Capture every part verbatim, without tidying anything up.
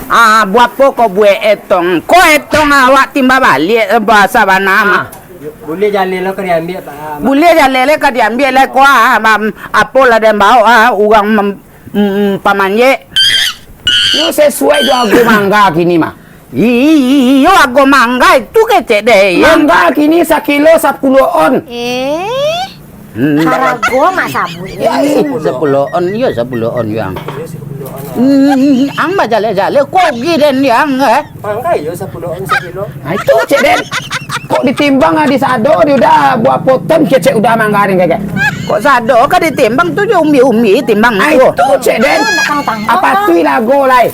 Ah, buapo ko buek etong? Ko etong awak timba baliak, eh, basa bana mah. Ah, buliah jaleh lo ka diambiak, Pak. Buliah jaleh lo ka diambiak lah ko, ah, mam-, apo lah den baok, ah, urang mem-, mm, pamanjek. Yo, sasuai jo ago mangga kini mah. Iyo, ago mangga itu kecek deh, yo. Mangga kini sakilo sapuluah on. Eh? Hmm. Harago mak sabuik ni. Ya, eh, sapuluah on, iyo, sapuluah on, Yang. Hmm, ang bajaleh-jaleh, ko rugi den, Yang, eh? Mangga iyo sapuluah on sakilo. Nah, itu, cek den. Kok ditimbang, ah, di sado, di udah buah potong, cek, cek udah mangga den, kek. Kok sado ka ditimbang tu jo umbi-umbi timbang tu. Ah, itu, cek den. Apa tu lago lai?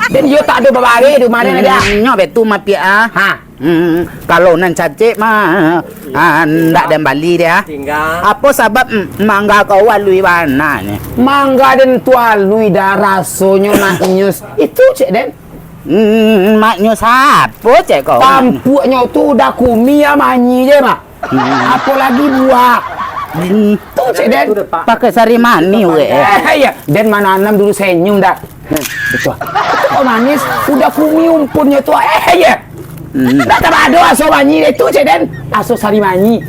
Den yo tak ado babari di rumah den aja. Hmm, nyo betu mapiak, ah. Ha. Hmm, kalau nan cacek mah, ah, ndak den bali deh, ah. Tingga. Apo sabab, mm, mangga kau alui bana ni? Mangga den tu alui dah rasonyo maknyus. Itu cek den. Hmm, maknyus apo cek kau? Tampuaknyo tu udah kumi ya manyi je mah. Hmm. Apo lagi buah. Hmm. Tu cek den. Pakai sari mani weh. Eh, iya. Den mananam dulu senyum dah. Hmm, betul. Kok manis? Udah kumi umpunnyo tu. Eh, iya. Hmm. Dah tabado aso manyi deh tu, cek den. Aso sari manyi.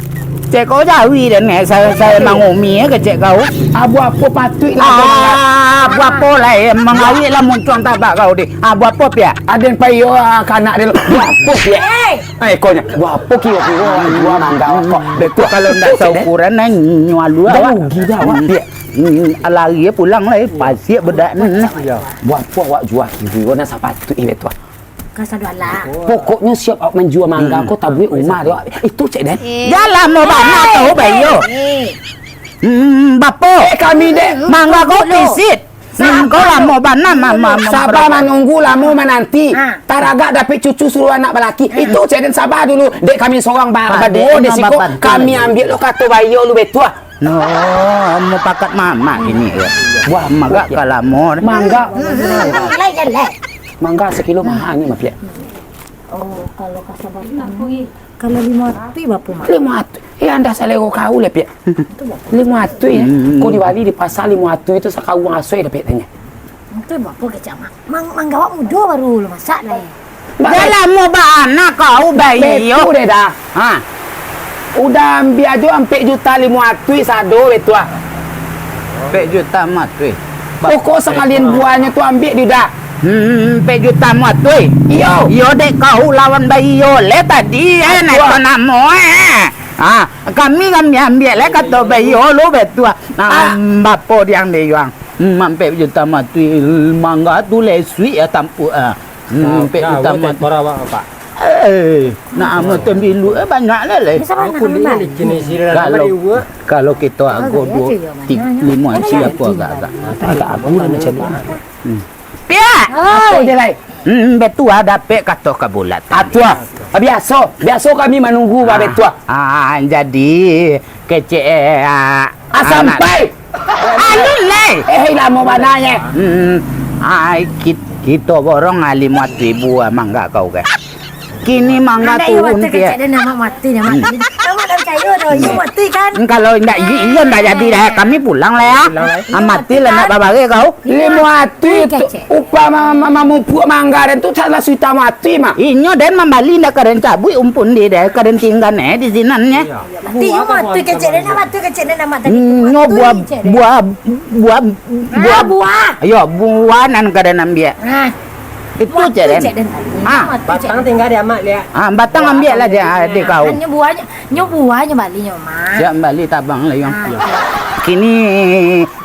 Cek kau jawi den, eh, saya, saya mangumi, eh, kecek kau. Abu apo patuik lah kau mangga. Ah, abu apo lah, eh, mangawik lah muncuang tabak kau deh. Abu apo piak? Aden payo, ah, kanak deh. Abu apo piak? Hei! Eh, kau nyo, abu apo kiro-kiro jua mangga kau? Betul. Kalau ndak saukuran, nah, nyo alua awak. Dah rugi dah awak, piak. Hmm, lari pulang lah, eh, pasiak bedak ni. Abu apo awak jua kiro-kiro nan sapatuik, eh, betul. Ka sado alah. Pokoknyo siap awak manjua mangga ko tabuik umah tu. Itu cek den. Eh. Dah lamo bana kau bayo. Eh. Hmm, bapo? Eh, kami dek. Mangga kau pisit. Mangga lamo bana mama. Sabar manunggu, lamo mananti. Ha. Taragak dapek cucu suruah anak balaki. Itu cek den sabar dulu. Dek kami sorang ba-, baduo di siko. Kami ambiak lo kato bayo lu betua. No, mupakat mamak ini. Wah, mangga ka lamo. Mangga. Hmm, hmm, hmm, lai jaleh. Mangga sakilo mahanyo, Mak Piak. Oh, kalau ka sabab kalau limo atuih bapo, Mak? Limo atuih. Eh, andah salero kau lah, Piak. Limo atuih, ya. Hmm. Kau dibali di pasar limo atuih tu sakauang aso dapek tanyo. Itu bapo kecek, Mak? Mang-, mangga awak mudo baru lo masak lai. Dah lamo bana kau bayi yo. Betul deh dah. Ha. Udah ambiak ajo ampek juta limo atuih sado betul ah. Ampek juta limo atuih. Pokok sakalian buahnyo tu ambiak di udah. Hmm, ampek juta limo atuih. Iyo. Iyo dek kau lawan bayi yo le tadi, eh, nak namo, eh. Ha, kami, kami ambiak le kato bayi yo lo betul ah. Nah, bapo diang dek yuang. Hmm, ampek juta limo atuih mangga tu lesuik ya tampuak ah. Hmm, ampek juta limo atuih. Eh, nak amo tembilu eh banyak lah leh. Kalau, kalau kito ago duo, ti-, limo isi apo agak-agak. Agak apo lah macam ni. Hmm. Piak! Apo je lai? Hmm, betua dapek kato ka bulatan. Atua. Ah, biaso, biaso kami manunggu, Pak Betua. Ah, jadi kecek, eh, ah, ah, sampai. Alun lai. Eh, lamo bana nyo. Hmm. Ai, kit-, kito borong ah limo atuih buah mangga kau kan. Kini mangga turun, Piak. Kecek den amak mati, amak tadi. Amak tak picayo doh, iyo mati kan? Kalau indak, iyo ndak jadi dah. Kami pulang lah ya. Ah, mati lah nak babareh kau. Limo atuih tu, upah ma-, ma-, mamupuk mangga den tu salah suita mati mah. Inyo den mambali ndak ka den cabuik umpun di deh, ka den tinggan eh di sinan nyo. Mati iyo mati kecek den, mati kecek den amak tadi. Nyo buah, buah, buah, buah. Iyo, buah nan ka den ambiak. Itu cek den. Ah, batang tinggal di amak liak. Ah, batang ambiak lah di, di kau. Nyo buahnyo, nyo buahnyo bali nyo, Mak. Siap bali tabang lah, Yong. Kini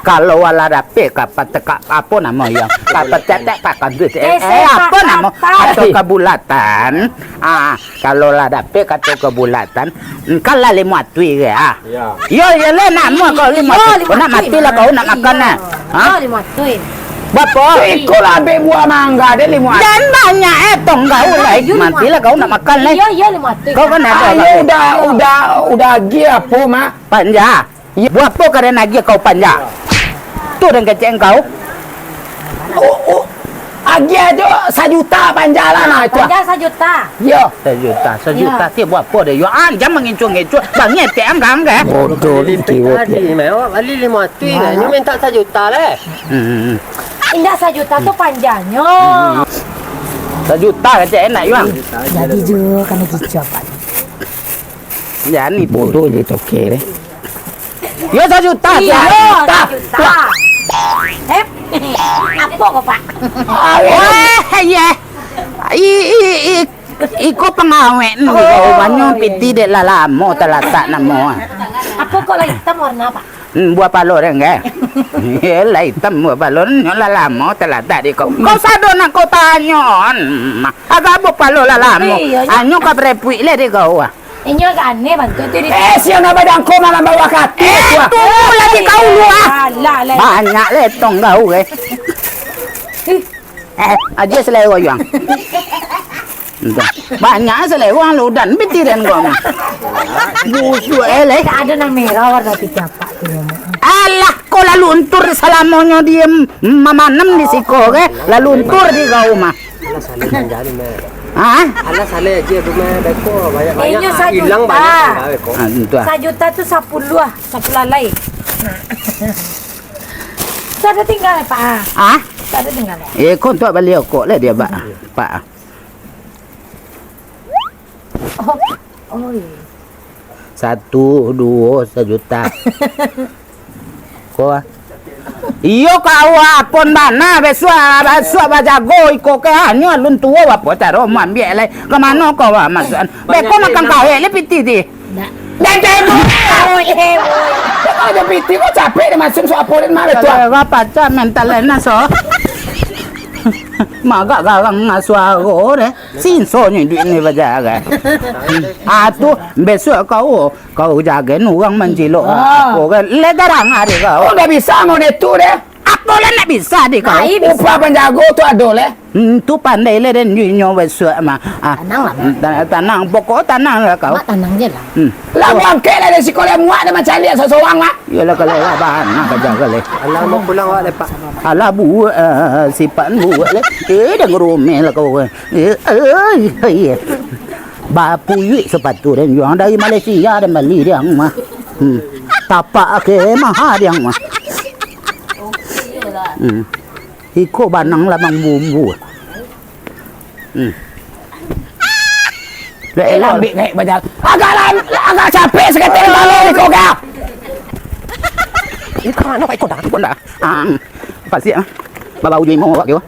kalau alah dapek ka patekak, apo namo, Yong? Ka patekak, ka kandut, eh, apo namo? Atau ka bulatan. Ah, kalau lah dapek kato ka bulatan, engkau lah limo atuih ke, ah? Iyo. Iyo, iyo lah, nak amuah kau limo atuih. Kau nak mati lah, kau nak makan lah. Ha? Limo atuih. Bapo? Iko lah abih buah mangga deh limo atuih. Dan banyak eh, tong kau lah. Mati lah kau nak makan lah. Iyo, iyo, limo atuih. Kau kan ada. Ayo, udah, udah, udah agi apo, Mak? Panja. Iyo. Buah apo ka den agiah kau panja? Tu den kecek engkau. Oh, oh. Agiah ajo sajuta panja lah, nah, itu. Panja sajuta. Iyo. Sajuta, sajuta ti buah apo deh? Yo, ah, jan mangicuah-ngicuah. Bangetek anggang, eh. Bodoh ni, tadi, meh, awak bali limo atuih, nyo minta sajuta leh. Hmm. Indak sajuta tu panjangnyo. Sajuta kecek enak, Yuang. Jadi jo, kami kicau, Pak. Jadi foto je toke deh. Yo, sajuta, iyo, sajuta. Sajuta. Eh, apo ko, Pak? Wah, iya. I, i, i, iko pangawet ni, oh, kau banyo, iya, piti dek lah lamo talatak namo, ah. Apo ko lah itam warna, Pak? Hmm, buah palo deh, enggak? Iyolah, itam buah palo, nyo lah lamo talatak di kau. Kau sado nak kau tanyo, hmm, agak buah palo lah lamo. Iya, iya. Anyo ka berepuik leh di kau, ah. Inyo agak aneh bantuak tu di Eh, siang nak badangko malam bawah kaki, eh, tu, ah. Tunggulah di kau lu, ah. Alah, lah. Banyak letong kau, eh. Eh, aja selero, Yuang. Entah. Banyak selewang lu dan piti den kau mah. Busuk eleh. Tak ada nang merah warna piti apak tu, Mak. Alah, kau lalu untur salamonyo dia mamanem di siko, ke? Lalu untur di kau mah. Alah, salah janjani, Mak. Hah? Alah, salah aja tu, Mak. Beko banyak-banyak. Inyo sajuta. Hilang banyak, Mak, beko. Ah, entah. Sajuta tu sapuluah, ah, sapuluah lai. Nah. Sudah tinggal, Pak, ah? Hah? Sudah tinggal, ya? Eh, kau tu bali okok lah dia, Pak. Pak. Oh, oh, iya. Satu, duo, sajuta. Ko, ah. Iyo, kau apon bana, bisuak, bisuak bajago iko ke, hanyo alun tuo, apo caro maambiak lai? Ka mano kau, ah, masuakan? Beko makan kahek lai piti ti. Ndak. Ndak, ndak, ndak. Oh, eh, oh. Kau aja piti, kau capek deh, masuk suap apo deh, mah, betul. Kalau apa, cak mental enak, so. Magak garang ngasuaro deh. Sinsonyo iduik ni bajalan. Ah, tu, bisuak kau, kau jagen urang mancilok. Ah. Apo kan? Lai tarang ari kau. Kau ndak bisa mode tu deh. Apo lah ndak bisa di kau? Lai bisa. Upah panjago tu ado leh. Hmm, tu pandai leh den inyo bisuak mah. Ah. Tanang lah, Mak. Hmm, ta-, tanang. Pokok tanang lah kau. Mak tanang je lah. Hmm. Lah bangkek lah dari siko lah, muak dah macaliak sorang-sorang lah. Iyolah, kalau lah bana ka jaga leh. Alah, mau pulang awak leh, Pak. Alah, buek, ah, sipak buek leh. Eh, dah ngerumeh lah kau. Eh, eh, eh. Bapuyuik sepatu den jual dari Malaysia, den bali diang mah. Hmm. Tapak ke maha diang mah. Hmm. Iko banang lamang bumbu. Hmm. Lek elok. Lambek naik bajalan. Agak lah, agak capek sakali kalau iko kah? Iko anu, Pak, iko dah. Iko dah. Ah. Pasiak ah. Babau juimo awak kiro.